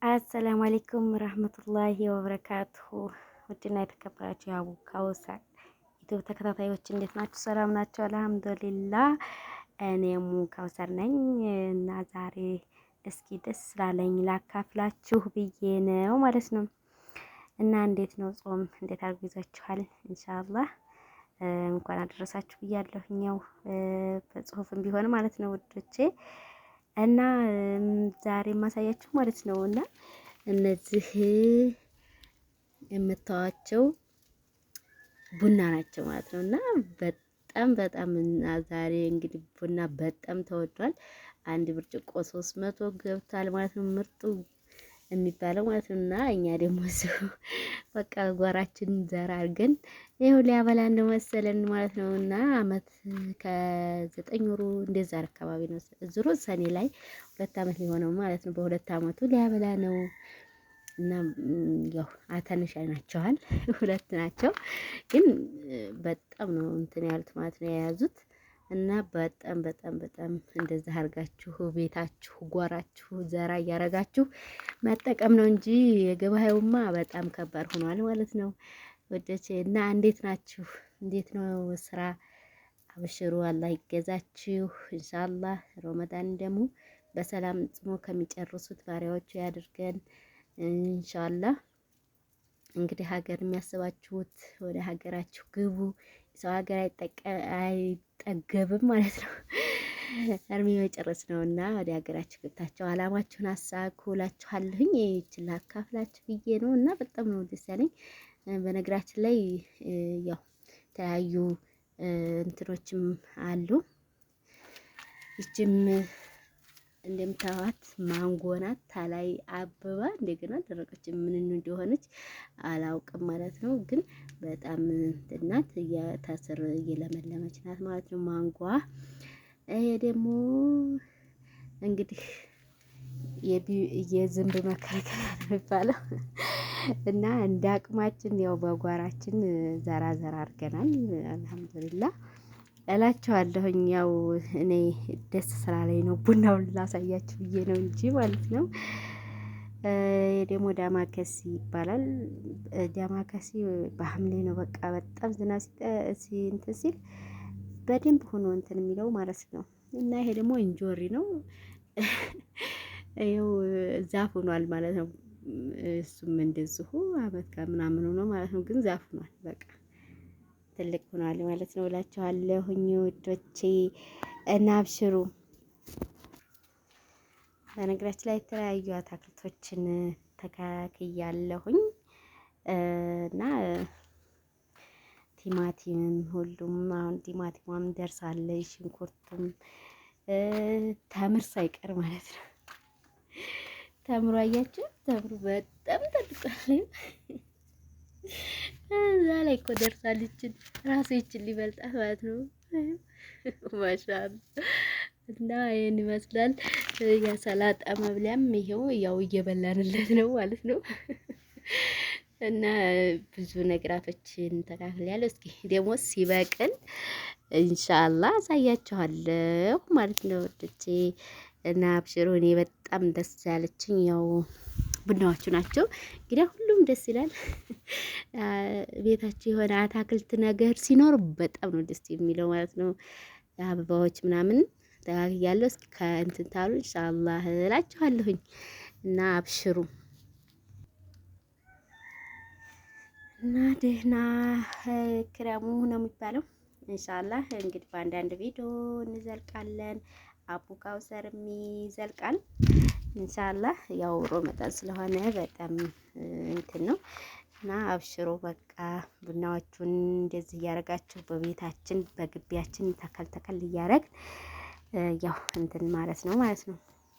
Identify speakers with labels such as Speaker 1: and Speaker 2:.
Speaker 1: አሰላሙ አለይኩም ረህመቱላሂ ወበረካቱሁ። ውድና የተከበራችሁ የአቡ ካውሰር ዩቲዩብ ተከታታዮች እንዴት ናችሁ? ሰላም ናቸው? አልሐምዱሊላህ እኔ ካውሰር ነኝ እና ዛሬ እስኪ ደስ ስላለኝ ላካፍላችሁ ብዬ ነው ማለት ነው። እና እንዴት ነው ጾም እንዴት አድርጎ ይዟችኋል? ኢንሻአላህ እንኳን አደረሳችሁ ብያለሁ። ያው በጽሁፍም ቢሆን ማለት ነው ውዶቼ እና ዛሬ የማሳያችሁ ማለት ነው እና እነዚህ የምታዋቸው ቡና ናቸው ማለት ነው። እና በጣም በጣም እና ዛሬ እንግዲህ ቡና በጣም ተወዷል። አንድ ብርጭቆ 300 ገብቷል ማለት ነው። ምርጡ የሚባለው ማለት ነው። እና እኛ ደግሞ እዚሁ በቃ ጓራችን ዘር አድርገን ይኸው ሊያበላን ነው መሰለን ማለት ነው። እና አመት ከ9 ወሩ እንደዛ አካባቢ ነው። ዙሮ ሰኔ ላይ 2 አመት ሊሆነው ማለት ነው። በ2 አመቱ ሊያበላ ነው። እና ያው አተንሻ ናቸዋል ሁለት ናቸው፣ ግን በጣም ነው እንትን ያሉት ማለት ነው የያዙት። እና በጣም በጣም በጣም እንደዛ አድርጋችሁ ቤታችሁ ጓራችሁ ዘራ እያረጋችሁ መጠቀም ነው እንጂ የገበያውማ በጣም ከባድ ሆኗል ማለት ነው። ወደቼ እና እንዴት ናችሁ? እንዴት ነው ስራ? አብሽሩ፣ አላህ ይገዛችሁ። ኢንሻአላህ ረመዳን ደግሞ በሰላም ጽሞ ከሚጨርሱት ባሪያዎቹ ያድርገን ኢንሻአላህ። እንግዲህ ሀገር የሚያስባችሁት ወደ ሀገራችሁ ግቡ። ሰው ሀገር አይጠገብም ማለት ነው። እርሜ መጨረስ ነውና ወደ ሀገራችሁ ገብታችሁ አላማችሁን አሳኩ እላችኋለሁኝ። ይህችን ላካፍላችሁ ብዬ ነው እና በጣም ነው ደስ ያለኝ። በነገራችን ላይ ያው የተለያዩ እንትኖችም አሉ። ይችም እንደምታዋት ማንጎ ናት። ታላይ አበባ እንደገና ደረቀች። ምን እንደሆነች አላውቅም ማለት ነው። ግን በጣም እንትን ናት፣ ተስር እየለመለመች ናት ማለት ነው ማንጓ። ይሄ ደግሞ እንግዲህ የዝንብ መከላከያ ነው የሚባለው እና እንደ አቅማችን ያው በጓራችን ዘራ ዘራ አድርገናል። አልሐምዱሊላህ እላቸዋለሁኝ። ያው እኔ ደስ ስራ ላይ ነው ቡናውን ላሳያችሁ ብዬ ነው እንጂ ማለት ነው። ደግሞ ዳማከሲ ይባላል። ዳማከሲ በሐምሌ ነው በቃ በጣም ዝናብ እንትን ሲል በደንብ ሆኖ እንትን የሚለው ማለት ነው። እና ይሄ ደግሞ እንጆሪ ነው። ይኸው ዛፍ ሆኗል ማለት ነው። እሱም እንደዚሁ አመት ከምናምኑ ነው ማለት ነው። ግን ዛፍ ሆኗል በቃ ትልቅ ሆኗል ማለት ነው እላችኋለሁኝ ውዶቼ እና አብሽሩ። በነገራችን ላይ የተለያዩ አታክልቶችን ተካክያለሁኝ እና ቲማቲምም ሁሉም አሁን ቲማቲሟም ደርሳለች፣ ሽንኩርቱም ተምር ሳይቀር ማለት ነው። ተምሮ አያችሁ፣ ተምሩ በጣም ተልቋል። እዛ ላይ እኮ ደርሳለች፣ ራሱ ይችል ሊበልጣት ማለት ነው። ማሻአላ እና ይሄን ይመስላል። የሰላጣ መብሊያም ይሄው ያው እየበላንለት ነው ማለት ነው። እና ብዙ ነገራቶችን ተካፍያለሁ። እስኪ ደግሞ ሲበቅል ኢንሻአላህ አሳያችኋለሁ ማለት ነው ውዶቼ። እና አብሽሩ፣ እኔ በጣም ደስ ያለችኝ ያው ቡናዎቹ ናቸው። እንግዲህ ሁሉም ደስ ይላል። ቤታችሁ የሆነ አታክልት ነገር ሲኖር በጣም ነው ደስ የሚለው ማለት ነው። አበባዎች ምናምን ተካክያለሁ። እስኪ ከእንትን ታሉ ኢንሻአላህ እላችኋለሁኝ። እና አብሽሩ እና ደህና ክረሙ ነው የሚባለው። ኢንሻአላህ እንግዲህ በአንዳንድ ቪዲዮ እንዘልቃለን። አቡ ካውሰርም ይዘልቃል ኢንሻአላህ። ያው ሮመዳን ስለሆነ በጣም እንትን ነው እና አብሽሮ በቃ ቡናዎቹን እንደዚህ እያደረጋችሁ በቤታችን በግቢያችን ተከል ተከል እያደረግን ያው እንትን ማለት ነው ማለት ነው።